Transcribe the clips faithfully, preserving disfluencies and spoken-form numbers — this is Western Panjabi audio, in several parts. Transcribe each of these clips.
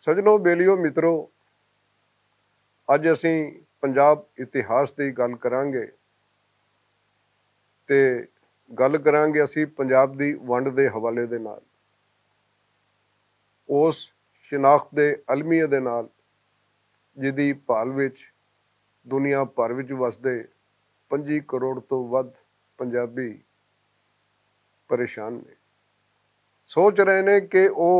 سجنو، بیلیو، مترو، اج اسی پنجاب اتہاس دی گل کراں گے۔ تے گل کراں گے اسی پنجاب دی ونڈ دے حوالے دے نال، اس شناخت دے المیہ دے نال، جدی بھال وچ دنیا بھر وچ وسدے پنجی کروڑ توں ودھ پنجابی پریشان نے، سوچ رہے نے کہ او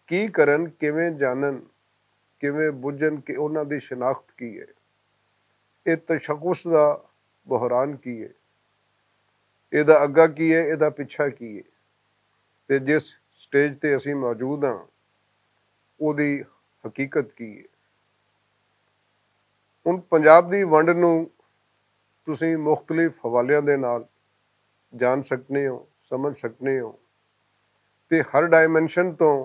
کی کرن، کیویں جانن، کیویں بجھن کہ انہاں دی شناخت کی ہے، اے تشخص دا بحران کی ہے، اے دا اگا کی ہے، اے دا پچھا کی ہے، تے جس سٹیج تے اسی موجود ہاں، او دی حقیقت کی ہے۔ ہن پنجاب دی ونڈ نوں تسی مختلف حوالے دے نال جان سکنے ہو، سمجھ سکنے ہو، تے ہر ڈائمنشن توں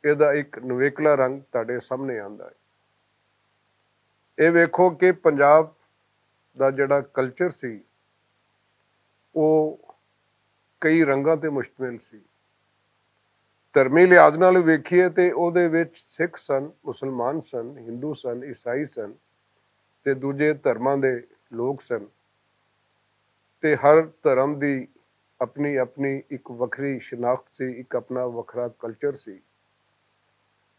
ایہدا اک نویکلا رنگ تہاڈے سامنے آندا ہے۔ ایہہ ویکھو کہ پنجاب دا جیہڑا کلچر سی، او کئی رنگاں تے مشتمل سی۔ دھرمی لحاظ نال ویکھیے تے اوہدے وچ سکھ سن، مسلمان سن، ہندو سن، عیسائی سن، تے دوجے دھرماں دے لوگ سن۔ تے ہر دھرم دی اپنی اپنی اک وکھری شناخت سی، اک اپنا وکھرا کلچر سی۔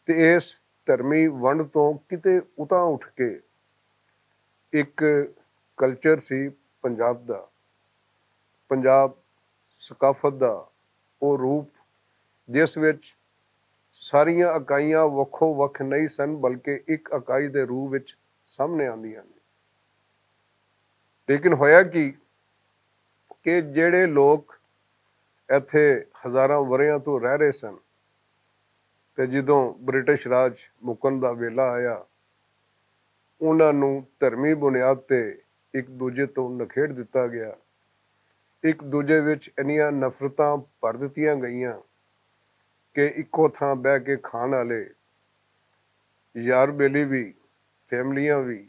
تے اس دھرمی ونڈ توں کتے اتاں اٹھ کے اک کلچر سی پنجاب دا، پنجاب ثقافت دا او روپ، جس وچ ساریاں اکائیاں وکھو وکھ نہیں سن، بلکہ اک اکائی دے روپ وچ سامنے آندیاں نے۔ لیکن ہویا کی کہ جیہڑے لوگ ایتھے ہزاراں وریاں توں رہ رہے سن، تے جدوں برٹش راج مکن دا ویلا آیا، انہاں نوں دھرمی بنیاد تے اک دوجے توں نکھیڑ دتا گیا۔ اک دوجے وچ انیاں نفرتاں بھر دتیاں گئیاں کہ اکو تھاں بہہ کے کھان آلے یار بیلی وی، فیملیاں وی،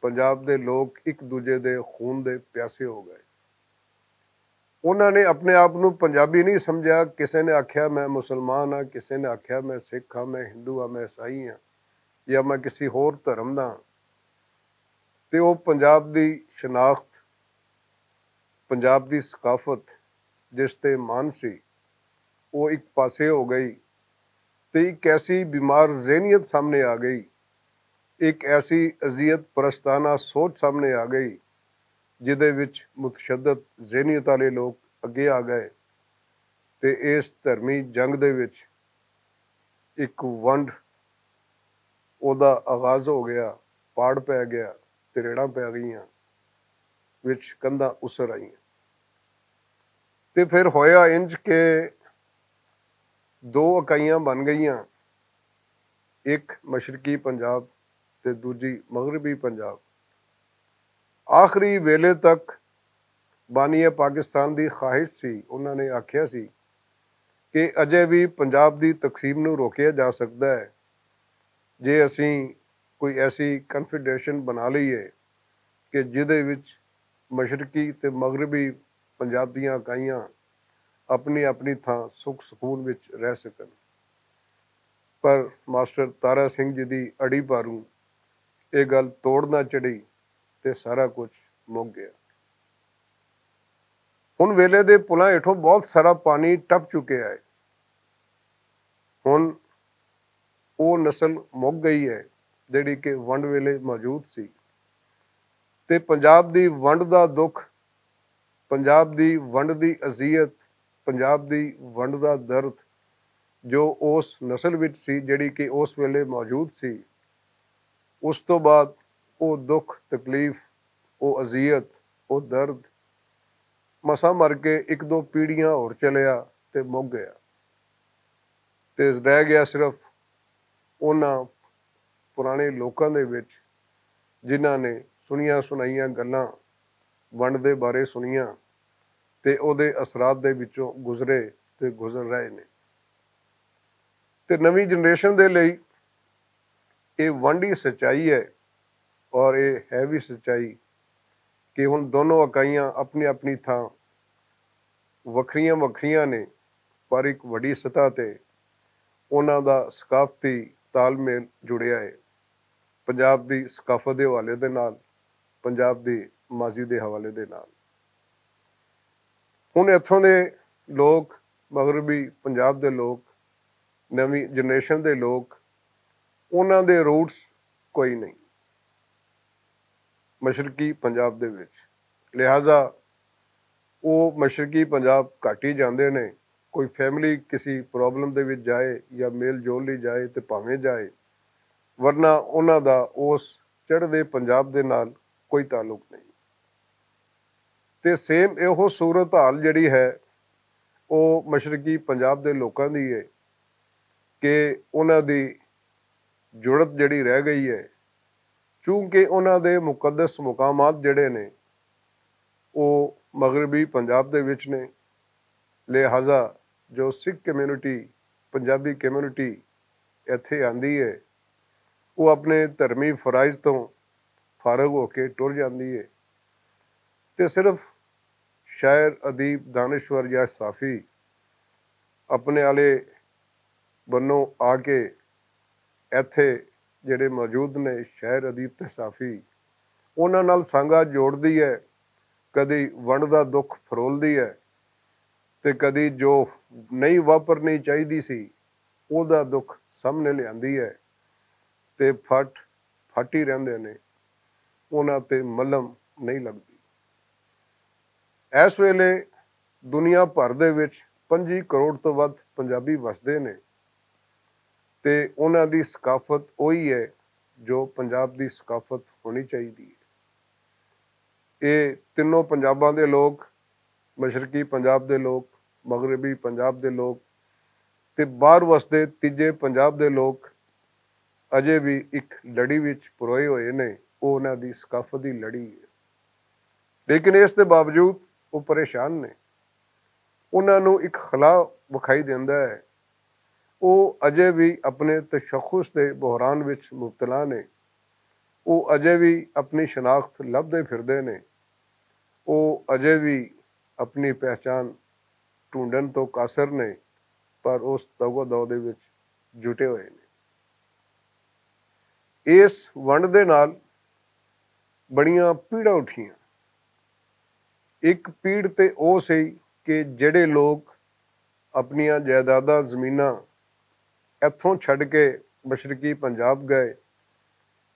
پنجاب دے لوگ اک دوجے دے خون دے پیاسے ہو گئے۔ انہاں نے اپنے آپ نوں پنجابی نہیں سمجھیا۔ کسے نے آکھیا میں مسلمان ہاں، کسے نے آکھیا میں سکھ ہاں، میں ہندو ہاں، میں عیسائی ہاں، یا میں کسی ہور دھرم دا ہاں۔ تے او پنجاب دی شناخت، پنجاب دی ثقافت، جس تے مان سی، او اک پاسے ہو گئی۔ تے اک ایسی بیمار ذہنیت سامنے آ گئی، اک ایسی اذیت پرستانہ سوچ سامنے آ گئی، جدے وچ متشدد ذہنیت والے لوگ اگے آ گئے۔ تے اس دھرمی جنگ دے وچ اک ونڈ اوہدا آغاز ہو گیا، پاڑ پے گیا، تریڑاں پے گئیاں، وچ کندھاں اسر آئیاں۔ تے پھر ہویا انج کہ دو اکائیاں بن گئیاں، اک مشرقی پنجاب تے دوجی مغربی پنجاب۔ آخری ویلے تک بانی پاکستان دی خواہش سی، انہاں نے آکھیا سی کہ اجے وی پنجاب دی تقسیم نوں روکیا جا سکدا ہے، جے اسیں کوئی ایسی کنفیڈریشن بنا لئیے کہ جدے وچ مشرقی تے مغربی پنجاب دیاں اکائیاں اپنی اپنی تھاں سکھ سکون وچ رہ سکن۔ پر ماسٹر تارا سنگھ جی دی اڑی پاروں ایہہ گل توڑ نہ چڑھی، تے سارا کچھ مک گیا۔ ہن ویلے دے پلاں ہیٹھوں بہت سارا پانی ٹپ چکے آئے۔ ہن او نسل مک گئی ہے، جیہڑی کہ ونڈ ویلے موجود سی۔ تے پنجاب دی ونڈ دا دکھ، پنجاب دی ونڈ دی اذیت، پنجاب دی ونڈ دا درد جو اس نسل وچ سی، جیہڑی کہ اس ویلے موجود سی، اس توں بعد او دکھ تکلیف، او اذیت، او درد مساں مر کے اک دو پیڑھیاں ہور چلیا تے مک گیا۔ تے رہ گیا صرف انہاں پرانے لوکاں دے وچ، جنہاں نے سنیاں سنائیاں گلاں ونڈ دے بارے سنیاں تے اوہدے اثرات دے وچوں گزرے تے گزر رہے نے۔ تے نویں جنریشن دے لئی ایہہ ونڈ ہی سچائی ہے، اور ایہہ ہے وی سچائی کہ ہن دونوں اکائیاں اپنی اپنی تھاں وکھریاں وکھریاں نے، پر اک وڈی سطح تے انہاں دا ثقافتی تال میل جڑیا ہے پنجاب دی ثقافت دے حوالے دے نال، پنجاب دی ماضی دے حوالے دے نال۔ ہن اتھوں دے لوگ، مغربی پنجاب دے لوگ، نویں جنریشن دے لوگ، انہاں دے روٹس کوئی نہیں مشرقی پنجاب دے وچ۔ لہذا او مشرقی پنجاب گھٹ ہی جاندے نے۔ کوئی فیملی کسی پرابلم دے وچ جائے یا میل جول لئی جائے تے بھاویں جائے، ورنہ انہاں دا اس چڑھدے پنجاب دے نال کوئی تعلق نہیں۔ تے سیم ایہو صورت حال جڑی ہے، او مشرقی پنجاب دے لوکاں دی ہے کہ انہاں دی جڑت جڑی رہ گئی ہے، چونکہ انہاں دے مقدس مقامات جڑے نے، او مغربی پنجاب دے وچ نے۔ لہذا جو سکھ کمیونٹی، پنجابی کمیونٹی ایتھے آندی ہے، او اپنے دھرمی فرائض توں فارغ ہو کے ٹر جاندی ہے، تے صرف شاعر، ادیب، دانشور یا صحافی اپنے آلے بنوں آ کے ایتھے جڑے موجود نے، شاعر، ادیب تے صحافی، انہاں نال سانگا جوڑدی ہے، کدی ونڈ دا دکھ فرولدی ہے، تے کدی جو نہیں واپرنی چاہیدی سی، او دا دکھ سامنے لیاندی ہے، تے پھٹ پھٹ ہی رہندے نے، انہاں تے ملم نہیں لگدی۔ اس ویلے دنیا بھر دے وچ پنجی کروڑ توں ودھ پنجابی وسدے نے، تے انہاں دی ثقافت اوہی ہے جو پنجاب دی ثقافت ہونی چاہیدی ہے۔ اے تینوں پنجاباں دے لوگ، مشرقی پنجاب دے لوگ، مغربی پنجاب دے لوگ، تے باہر وسدے تیجے پنجاب دے لوگ اجے وی اک لڑی وچ پروئے ہوئے نے۔ او انہاں دی ثقافت دی لڑی ہے، لیکن اس دے باوجود او پریشان نے۔ انہاں نوں اک خلا وکھائی دیندا ہے۔ او اجے وی اپنے تشخص دے بحران وچ مبتلا نے۔ او اجے وی اپنی شناخت لبھدے پھردے نے۔ او اجے وی اپنی پہچان ڈھونڈن توں قاصر نے، پر اس دوگو دو دے وچ جٹے ہوئے نے۔ اس ونڈ دے نال بڑیاں پیڑاں اٹھیاں۔ اک پیڑ تے او سی کہ جڑے لوگ اپنیاں جائیداداں زمیناں ایتھوں چھڈ کے مشرقی پنجاب گئے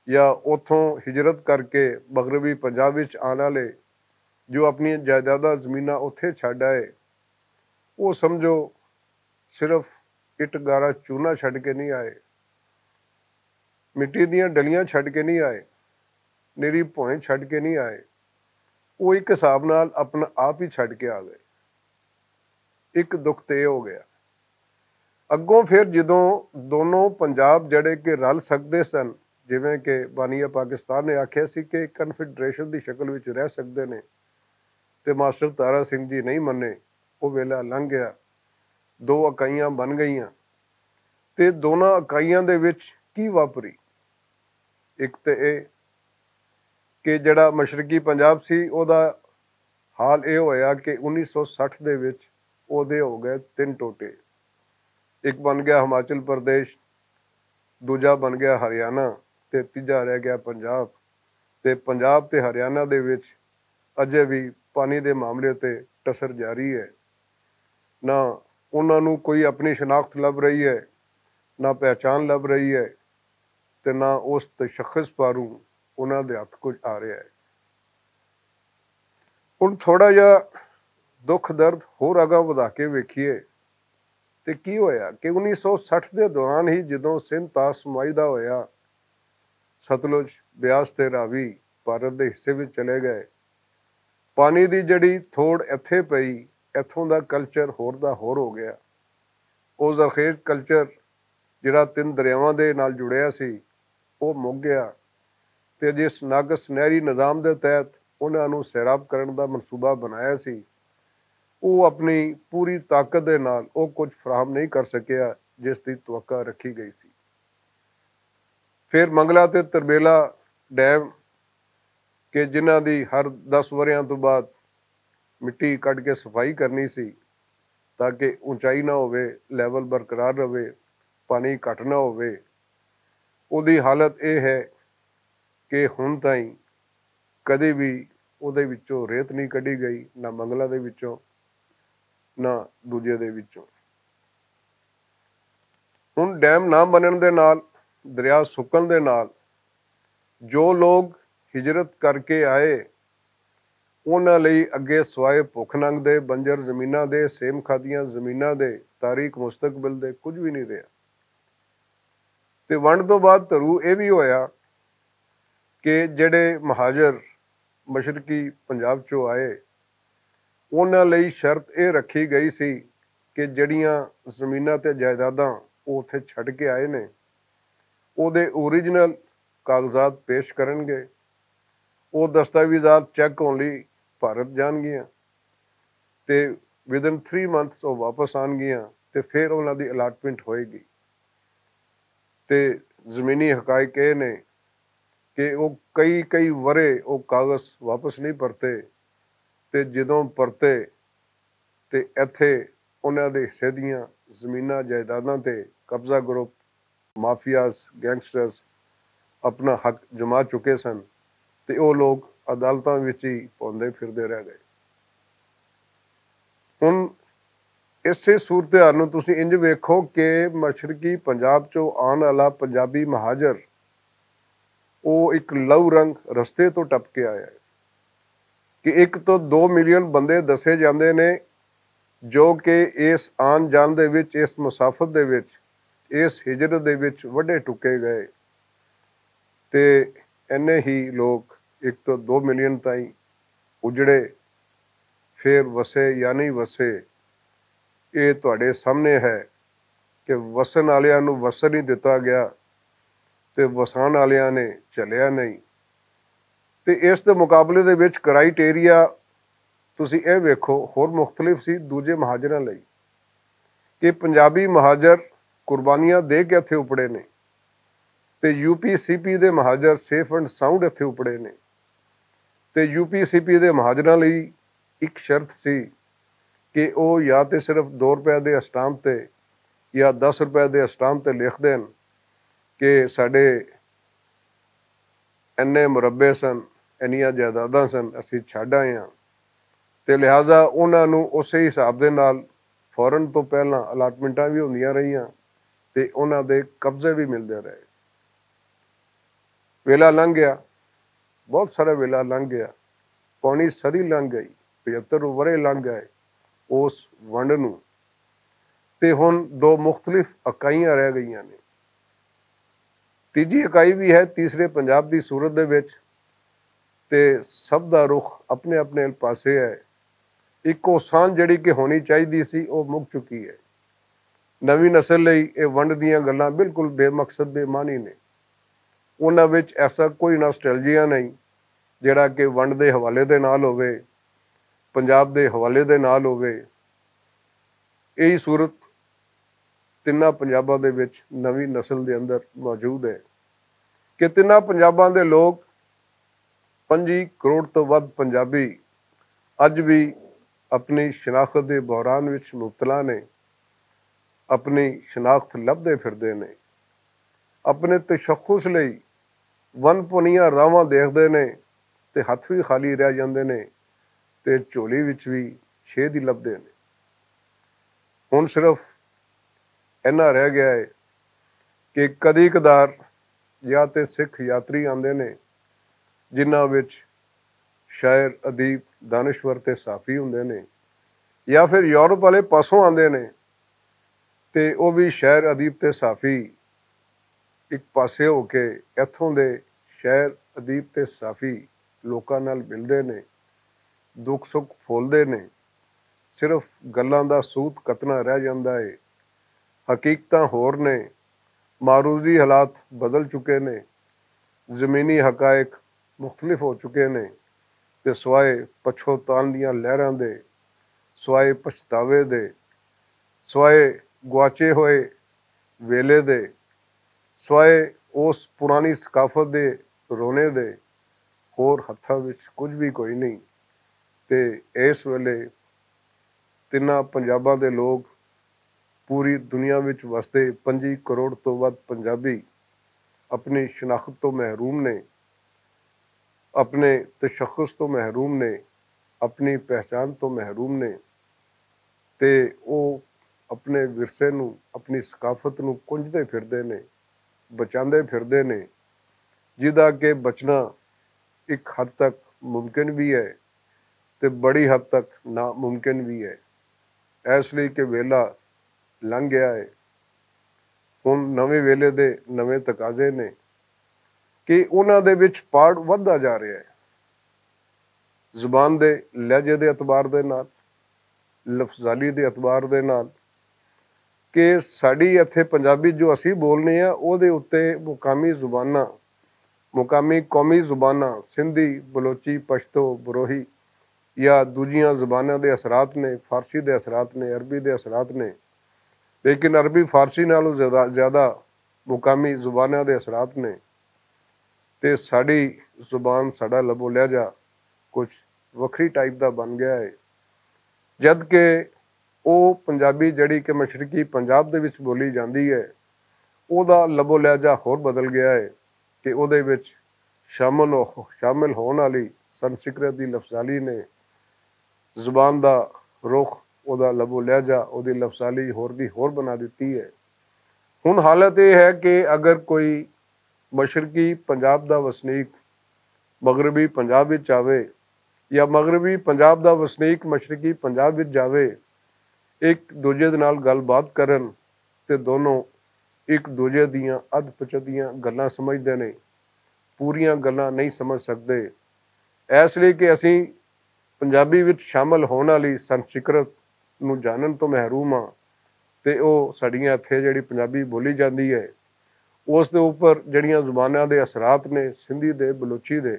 یا اوتھوں ہجرت کر کے مغربی پنجاب وچ آن والے جو اپنیاں جائیداداں زمیناں اوتھے چھڈ آئے، او سمجھو صرف اٹ گارا چونا چھڈ کے نہیں آئے، مٹی دیاں ڈلیاں چھڈ کے نہیں آئے، نیری بھوئیں چھڈ کے نہیں آئے۔ او اک حساب نال اپنا آپ ہی چھڈ کے آ گئے۔ اک دکھ تے ہو گیا۔ اگوں پھر جدوں دونوں پنجاب جڑے کہ رل سکدے سن، جویں کہ بانیہ پاکستان نے آکھیا سی کہ کنفیڈریشن دی شکل وچ رہ سکدے نے، تے ماسٹر تارا سنگھ جی نہیں منے۔ او ویلا لنگ گیا، دو اکائیاں بن گئیاں، تے دوناں اکائیاں دے وچ کی واپری؟ اک تے اے کہ جڑا مشرقی پنجاب سی، او دا حال اے ہویا کہ انیس سو سٹھ دے وچ او دے ہو گئے تن ٹوٹے۔ اک بن گیا ہماچل پردیش، دوجا بن گیا ہریانہ، تے تیجا رہ گیا پنجاب۔ تے پنجاب تے ہریانہ دے وچ اجے وی پانی دے معاملے تے ٹسر جاری ہے۔ نہ انہاں نوں کوئی اپنی شناخت لب رہی ہے، نہ پہچان لب رہی ہے، تے نہ اس تشخص پاروں انہاں دے ہتھ کچھ آ رہا ہے۔ ہن تھوڑا جہا دکھ درد ہور اگاں ودھا کے ویکھیے تے کی ہویا کہ انیس سو سٹھ دے دوران ہی جدوں سندھ تاس معاہدہ ہویا، ستلج، بیاس تے راوی بھارت دے حصے وچ چلے گئے۔ پانی دی جڑی تھوڑ ایتھے پئی، ایتھوں دا کلچر ہور دا ہور ہو گیا۔ او زرخیز کلچر جڑا تن دریاواں دے نال جڑیا سی، او مک گیا۔ تے جس ناقص نہری نظام دے تحت انہاں نوں سیراب کرن دا منصوبہ بنایا سی، او اپنی پوری طاقت دے نال او کچھ فراہم نہیں کر سکیا جس دی توقع رکھی گئی سی۔ پھر منگلا تے تربیلا ڈیم کہ جنہاں دی ہر دس وریاں توں بعد مٹی کڈ کے صفائی کرنی سی تاکہ اونچائی نہ ہووے، لیول برقرار رہے۔ پانی گھٹ نہ ہووے، اوہدی حالت ایہہ ہے کہ ہن تائیں کدی وی اوہدے وچوں ریت نئیں کڈی گئی، نہ منگلاں دے وچوں، نہ دوجے دے وچوں۔ ہن ڈیم نہ بنن دے نال، دریا سکن دے نال، جو لوگ ہجرت کر کے آئے، انہاں لئی اگے سوائے بھکھ ننگ دے، بنجر زمیناں دے، سیم کھادیاں زمیناں دے، تاریخ مستقبل دے کجھ وی نئیں رہیا۔ تے ونڈ توں بعد ترو ایہہ وی ہویا کہ جیہڑے مہاجر مشرقی پنجاب چوں آئے، انہاں لئی شرط ایہہ رکھی گئی سی کہ جیہڑیاں زمیناں تے جائیداداں او اتھے چھڈ کے آئے نے، اوہدے اوریجنل کاغذات پیش کرن گے۔ او دستاویزات چیک ہون لئی بھارت جان گیاں تے ودن تھری منتھس او واپس آن گیاں تے فیر انہاں دی الاٹمنٹ ہوئے گی۔ تے زمینی حقائق ایہہ نے کہ او کئی کئی ورے او کاغذ واپس نئیں پرتے، تے جدوں پرتے تے ایتھے انہاں دے حصے دیاں زمیناں جائیداداں تے قبضہ گروپ، مافیاز، گینگسٹرز اپنا حق جما چکے سن، تے او لوگ عدالتاں وچ ہی پوندے پھردے رہ گئے۔ ہن اسے صورتحال نوں تسی انج ویکھو کہ مشرقی پنجاب چوں آن والا پنجابی مہاجر او اک لو رنگ رستے توں ٹپ کے آیا ہے کہ اک توں دو ملین بندے دسے جاندے نے جو کہ اس آن جان دے وچ، اس مسافت دے وچ، اس ہجرت دے وچ وڈے ٹکے گئے۔ تے اینے ہی لوگ اک توں دو ملین تائیں اجڑے، فیر وسے یا نئیں وسے، ایہہ تہاڈے سامنے ہے کہ وسن آلیاں نوں وسن نئیں دتا گیا، تے وسان آلیاں نے چلیا نئیں۔ تے اس دے مقابلے دے وچ کرائٹیریا تسی ایہہ ویکھو ہور مختلف سی دوجے مہاجراں لئی کہ پنجابی مہاجر قربانیاں دے کے اتھے اپڑے نے، تے یو پی سی پی دے مہاجر سیف اینڈ ساؤنڈ اتھے اپڑے نے۔ تے یو پی سی پی دے مہاجراں لئی اک شرط سی کہ او یا تے صرف دو روپے دے اسٹامپ تے یا دس روپے دے اسٹامپ تے لکھ دین کہ ساڈے اینے مربع سن، اینیاں جائیداداں سن، اسی چھڈ آئے ہاں۔ تے لہذا انہاں نوں اسے حساب دے نال فورن توں پہلاں الاٹمنٹاں وی ہوندیاں رہیاں تے انہاں دے قبضے وی ملدے رہے۔ ویلا لنگھ گیا، بہت سارا ویلا لنگھ گیا، پانی سدی لنگھ گئی، پچھتر ورے لنگھ گئے، اس ونڈ نوں تے ہن دو مختلف اکائیاں رہ گئیاں نے۔ تیجی اکائی وی ہے تیسرے پنجاب دی صورت دے وچ، تے سب دا رخ اپنے اپنے پاسے ہے۔ اکو سان جیہڑی کہ ہونی چاہیدی سی او مک چکی ہے۔ نوی نسل لئی ایہہ ونڈ دیاں گلاں بالکل بے مقصد بے معنی نے۔ انہاں وچ ایسا کوئی ناسٹیلجیا نئیں جیہڑا کہ ونڈ دے حوالے دے نال ہووے، پنجاب دے حوالے دے نال ہووے۔ ایہی صورت تناں پنجاباں دے وچ نوی نسل دے اندر موجود ہے کہ تناں پنجاباں دے لوگ، پنجی کروڑ توں ودھ پنجابی اج وی اپنی شناخت دے بحران وچ مبتلا نے، اپنی شناخت لبھدے پھردے نے، اپنے تشخص لئی ون پونیاں راہواں دیکھدے نے تے ہتھ وی خالی رہ جاندے نے تے جھولی وچ وی چھے دی لبھدے نے۔ ہن صرف اینا رہ گیا ہے کہ کدی کدار یا تے سکھ یاتری آندے نے، جنہاں وچ شاعر، ادیب، دانشور تے صحافی ہوندے نے، یا فیر یورپ والے پاسوں آندے نے، تے او وی شاعر، ادیب تے صحافی اک پاسے ہو کے ایتھوں دے شاعر، ادیب تے صحافی لوکاں نال ملدے نے، دکھ سکھ پھولدے نے۔ صرف گلاں دا سوت کتنا رہ جاندا ہے۔ حقیقتاں ہور نے، معروضی حالات بدل چکے نے، زمینی حقائق مختلف ہو چکے نے، تے سوائے پچھوتان دیاں لہراں دے، سوائے پچھتاوے دے، سوائے گواچے ہوئے ویلے دے، سوائے اس پرانی ثقافت دے رونے دے، ہور ہتھاں وچ کچھ وی کوئی نئیں۔ تے اس ویلے تناں پنجاباں دے لوگ پوری دنیا وچ وسدے پنجی کروڑ توں ودھ پنجابی اپنی شناخت توں محروم نے، اپنے تشخص توں محروم نے، اپنی پہچان توں محروم نے، تے او اپنے ورثے نوں، اپنی ثقافت نوں کنجدے پھردے نے، بچاندے پھردے نے، جدا کہ بچنا اک حد تک ممکن وی ہے تے بڑی حد تک ناممکن وی ہے۔ ایس لئی کہ ویلا لنگ گیا ہے، ہن نویں ویلے دے نویں تقاضے نے کہ انہاں دے وچ پاڑ ودھدا جا رہیا ہے، زبان دے لہجے دے اعتبار دے نال، لفظالی دے اعتبار دے نال، کہ ساڈی اتھے پنجابی جو اسی بولنے آں او دے اتے مقامی زباناں، مقامی قومی زباناں، سندھی، بلوچی، پشتو، بروہی یا دوجیاں زباناں دے اثرات نے، فارسی دے اثرات نے، عربی دے اثرات نے، لیکن عربی فارسی نالوں زیادہ زیادہ مقامی زباناں دے اثرات نے، تے ساڈی زبان، ساڈا لبو لہجہ کچھ وکھری ٹائپ دا بن گیا ہے۔ جد کہ او پنجابی جڑی کہ مشرقی پنجاب دے وچ بولی جاندی ہے، او دا لبو لہجہ ہور بدل گیا ہے کہ او دے وچ شامل ہو شامل ہون والی سنسکرت دی لفظالی نے زبان دا رخ، او دا لبو لہجہ، او دی لفظالی ہور دی ہور بنا دتی ہے۔ ہن حالت اے ہے کہ اگر کوئی مشرقی پنجاب دا وسنیک مغربی پنجاب وچ آوے یا مغربی پنجاب دا وسنیک مشرقی پنجاب وچ جاوے، اک دوجے دے نال گل بات کرن تے دونوں اک دوجے دیاں ادھ پچدیاں گلاں سمجھدے نے، پوریاں گلاں نہیں سمجھ سکدے۔ ایس لئی کہ اسی پنجابی وچ شامل ہون والی سنسکرت نوں جانن توں محروم ہاں تے او ساڈیاں اتھے جڑی پنجابی بولی جاندی ہے، اس دے اوپر جڑیاں زباناں دے اثرات نے، سندھی دے، بلوچی دے،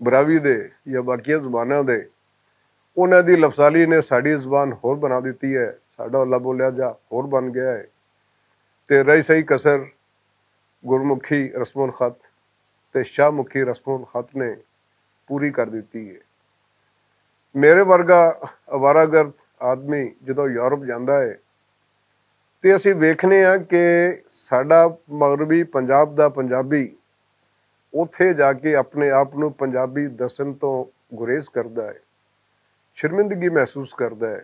براوی دے یا باقیاں زباناں دے، انہاں دی لفظالی نے ساڈی زبان ہور بنا دتی ہے، ساڈا لب و لہجہ ہور بن گیا ہے۔ تے رہی سہی کسر گرمکھی رسم الخط تے شاہ مکھی رسم الخط نے پوری کر دتی ہے۔ میرے ورگا آوارہ گرد آدمی جدوں یورپ جاندا ہے تے اسی ویکھنے ہاں کہ ساڈا مغربی پنجاب دا پنجابی اوتھے جا کے اپنے آپ نوں پنجابی دسن توں گریز کردا ہے، شرمندگی محسوس کردا ہے۔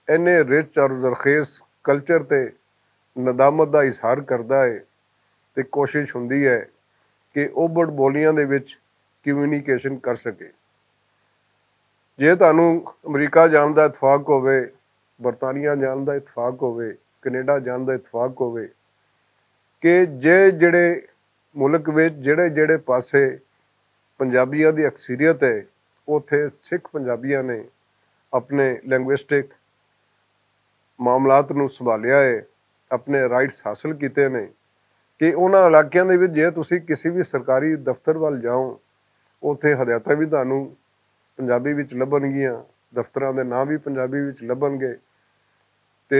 اینے رچ اور زرخیز کلچر تے ندامت دا اظہار کردا ہے تے کوشش ہوندی ہے کہ اوبڑ بولیاں دے وچ کمیونیکیشن کر سکے۔ جے تہانوں امریکہ جان دا اتفاق ہووے، برطانیہ جان دا اتفاق ہووے، کینیڈا جان دا اتفاق ہووے کہ جے جڑے ملک وچ جڑے جڑے پاسے پنجابیاں دی اکثریت ہے، اوتھے سکھ پنجابیاں نے اپنے لینگوسٹک معاملات نوں سنبھالیا ہے، اپنے رائٹس حاصل کیتے نے کہ انہاں علاقیاں دے وچ جے تسی کسی بھی سرکاری دفتر ول جاؤ، اوتھے ہدایتاں بھی تہانوں پنجابی وچ لبھن گیاں، دفتراں دے ناں بھی پنجابی وچ لبھن گے۔ تے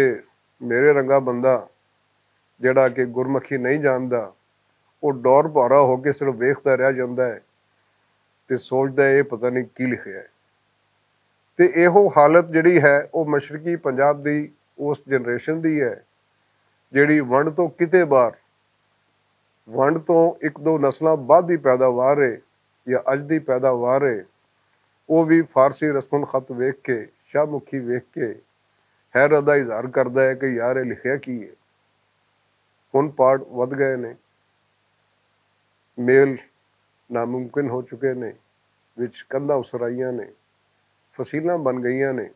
میرے رنگا بندہ جڑا کہ گرمکھی نہیں جاندا، او ڈور بھارا ہو کے صرف ویکھدا رہ جاندا ہے تے سوچدا ہے، "اے پتہ نہیں کی لکھیا ہے۔" تے ایہو حالت جڑی ہے، او مشرقی پنجاب دی اس جنریشن دی ہے، جڑی ونڈ تو کتے بار، ونڈ تو ایک دو نسلاں بعد دی پیداوار ہے یا اج دی پیداوار ہے، او بھی فارسی رسم الخط ویکھ کے، شاہ مکھی ویکھ کے حیرت دا اظہار کردا ہے کہ یار، اے لکھیا کی ہے؟ ہن پاڑ ودھ گئے نے، میل ناممکن ہو چکے نے، وچ کندھاں اسرائیاں نے، فصیلاں بن گئیاں نے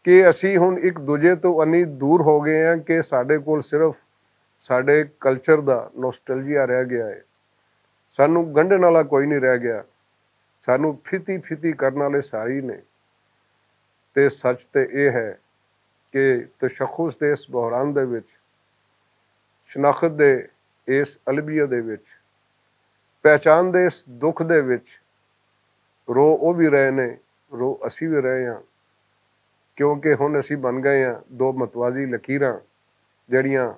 کہ اسی ہن اک دوجے تو انی دور ہو گئے ہیں کہ ساڈے کول صرف ساڈے کلچر دا نوسٹلجیا رہ گیا ہے۔ سانوں گنڈن والا کوئی نہیں رہ گیا، سانوں پھیتی پھیتی کرن والے ساری نے۔ تے سچ تے ایہہ ہے کہ تشخص دے اس بحران دے وچ، شناخت دے اس البیہ دے وچ، پہچان دے اس دکھ دے وچ رو او وی رہے نے، رو اسی وی رہے ہاں، کیونکہ ہن اسی بن گئے ہاں دو متوازی لکیراں، جڑیاں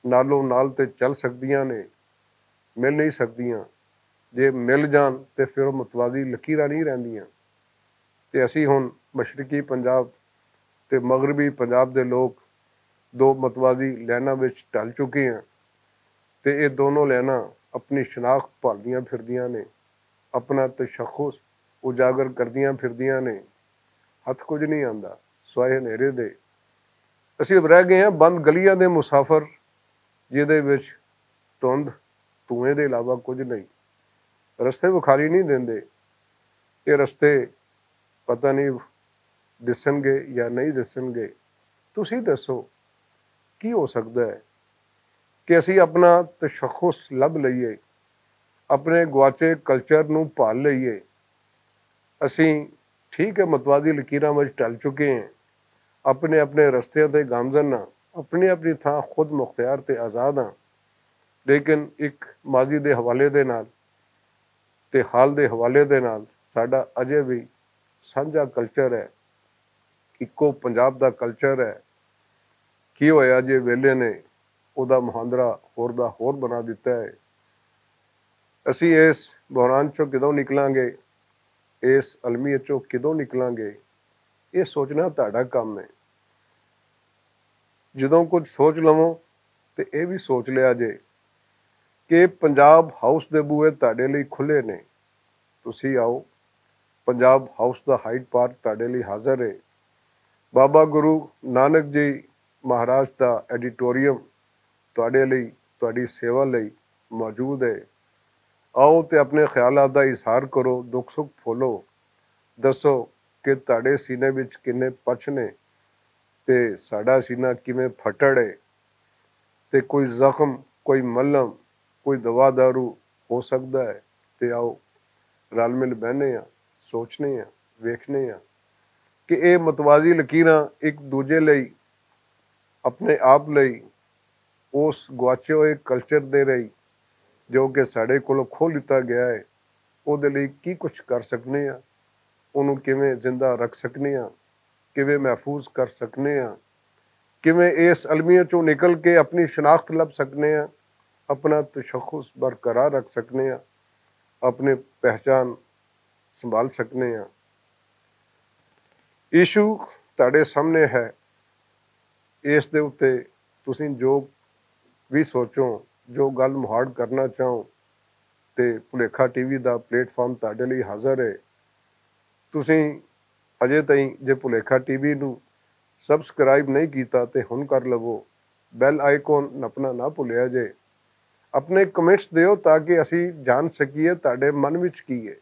نالوں نال تے چل سکدیاں نے، مل نہیں سکدیاں۔ جے مل جان تے فیر او متوازی لکیراں نہیں رہندیاں۔ تے اسی ہن مشرقی پنجاب تے مغربی پنجاب دے لوگ دو متوازی لائناں وچ ڈل چکے ہیں، تے اے دونوں لائناں اپنی شناخت پالدیاں پھردیاں نے، اپنا تشخص اجاگر کردیاں پھردیاں نے۔ ہتھ کچھ نہیں آندا سوائے ہنیرے دے۔ اسی اب رہ گئے ہیں بند گلیاں دے مسافر، جہدے وچ دھند دھوئیں دے علاوہ کچھ نہیں۔ رستے بخاری نہیں دیندے۔ یہ رستے پتہ نہیں دسن گے یا نہیں دسن گے۔ تسی دسو، کی ہو سکدا ہے کہ اسی اپنا تشخص لب لئیے، اپنے گواچے کلچر نوں پال لئیے؟ اسی ٹھیک ہے، متوازی لکیراں وچ ٹل چکے ہیں، اپنے اپنے رستیاں تے گامزن ہاں، اپنی اپنی تھاں خود مختیار تے آزاد ہاں، لیکن ایک ماضی دے حوالے دے نال تے حال دے حوالے دے نال ساڈا اجے وی سانجھا کلچر ہے، اکو پنجاب دا کلچر ہے۔ کی ہویا جے ویلے نے اوہدا مہاندرا ہور دا ہور بنا دتا ہے؟ اسی اس بحران چوں کدوں نکلاں گے؟ اس المیے چوں کدوں نکلاں گے؟ یہ سوچنا تہاڈا کم ہے۔ جدوں کچھ سوچ لووں تے ایہہ وی سوچ لیا جے کہ پنجاب ہاؤس دے بوئے تہاڈے لئی کھلے نے۔ تسی آؤ، پنجاب ہاؤس دا ہائیڈ پارک تہاڈے لئی حاضر ہے۔ بابا گرو نانک جی مہاراج دا ایڈیٹوریم تہاڈے لئی، تہاڈی سیوا لئی موجود ہے۔ آؤ تے اپنے خیالات دا اظہار کرو، دکھ سکھ پھولو، دسو کہ تہاڈے سینے وچ کنے پچھ نے تے ساڈا سینہ کیویں پھٹڑ ہے، تے کوئی زخم، کوئی ملم، کوئی دوا دارو ہو سکدا ہے۔ تے آؤ، رل مل بہنے آں، سوچنے آں، ویکھنے آں کہ اے متوازی لکیراں اک دوجے لئی، اپنے آپ لئی، اس گواچے ہوئے کلچر دے رہی جو کہ ساڈے کولوں کھو لیتا گیا ہے، او دے لئی کی کچھ کر سکنے آں؟ اونوں کیویں زندہ رکھ سکنے آں؟ کیویں محفوظ کر سکنے آں؟ کیویں اس المیہ چوں نکل کے اپنی شناخت لب سکنے آں، اپنا تشخص برقرار رکھ سکنے آں، اپنی پہچان سنبھال سکنے آں؟ ایشو تہاڈے سامنے ہے۔ اس دے اتے تسی جو وی سوچو، جو گل مہاڑ کرنا چاہو، تے پلیکھا ٹی وی دا پلیٹ فارم تہاڈے لئی حاضر ہے۔ تسی اجے تائیں جے پلیکھا ٹی وی نوں سبسکرائب نہیں کیتا تے ہن کر لوو، بیل آئیکن نپنا نہ بھولیا جے۔ اپنے کمنٹس دیو تاکہ اسی جان سکیے تہاڈے من وچ کی ہے،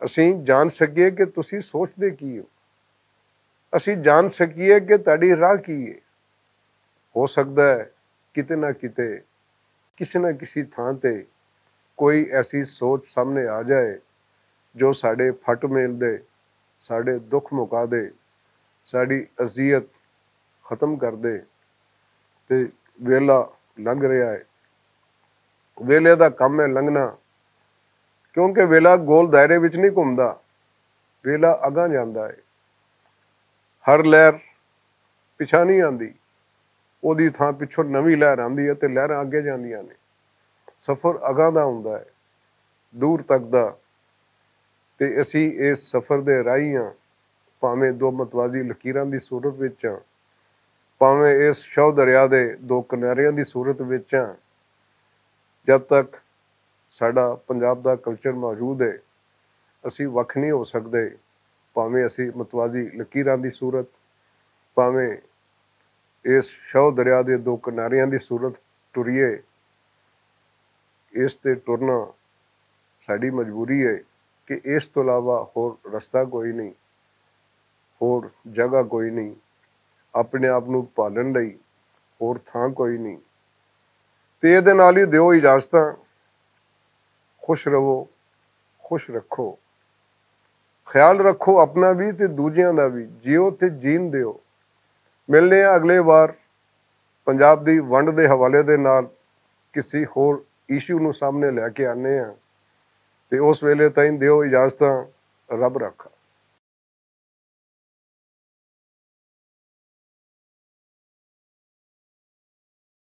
اسی جان سکیے کہ تسی سوچدے کی ہو، اسی جان سکیے کہ تہاڈی راہ کی ہے۔ ہو سکدا ہے کتے نہ کتے، کسے نہ کسے تھاں تے کوئی ایسی سوچ سامنے آ جائے جو ساڈے پھٹ میل دے، ساڈے دکھ مکا دے، ساڈی اذیت ختم کر دے۔ تے ویلا لنگ رہیا ہے، ویلے دا کم ہے لنگنا، کیونکہ ویلا گول دائرے وچ نہیں گھومدا، ویلا اگاں جاندا ہے۔ ہر لہر پچھا نہیں آندی، اوہدی تھاں پچھوں نوی لہر آندی ہے تے لہراں اگے جاندیاں نے۔ سفر اگاں دا ہوندا ہے، دور تک دا۔ تے اسی اس سفر دے راہی ہاں، پاویں دو متوازی لکیراں دی صورت وچ ہاں، پاویں اس شو دریا دے دو کناریاں دی صورت وچ ہاں۔ جب تک ساڈا پنجاب دا کلچر موجود ہے، اسی وکھ نہیں ہو سکدے۔ پاویں اسی متوازی لکیراں دی صورت، پاویں اس شو دریا دے دو کناریاں دی صورت ٹریے، اس تے ٹرنا ساڈی مجبوری ہے کہ اس توں علاوہ ہور رستہ کوئی نہیں، ہور جگہ کوئی نہیں، اپنے آپ نوں پالن لئی ہور تھاں کوئی نہیں۔ تے ایہدے نال ہی دیو اجازتاں۔ خوش رہو، خوش رکھو، خیال رکھو اپنا وی تے دوجیاں دا وی، جیو تے جین دیو۔ ملنے آں اگلے وار پنجاب دی ونڈ دے حوالے دے نال کسی ہور ایشو نوں سامنے لے کے آنے آں۔ تے اس ویلے تائیں دیو اجازتاں، رب رکھا۔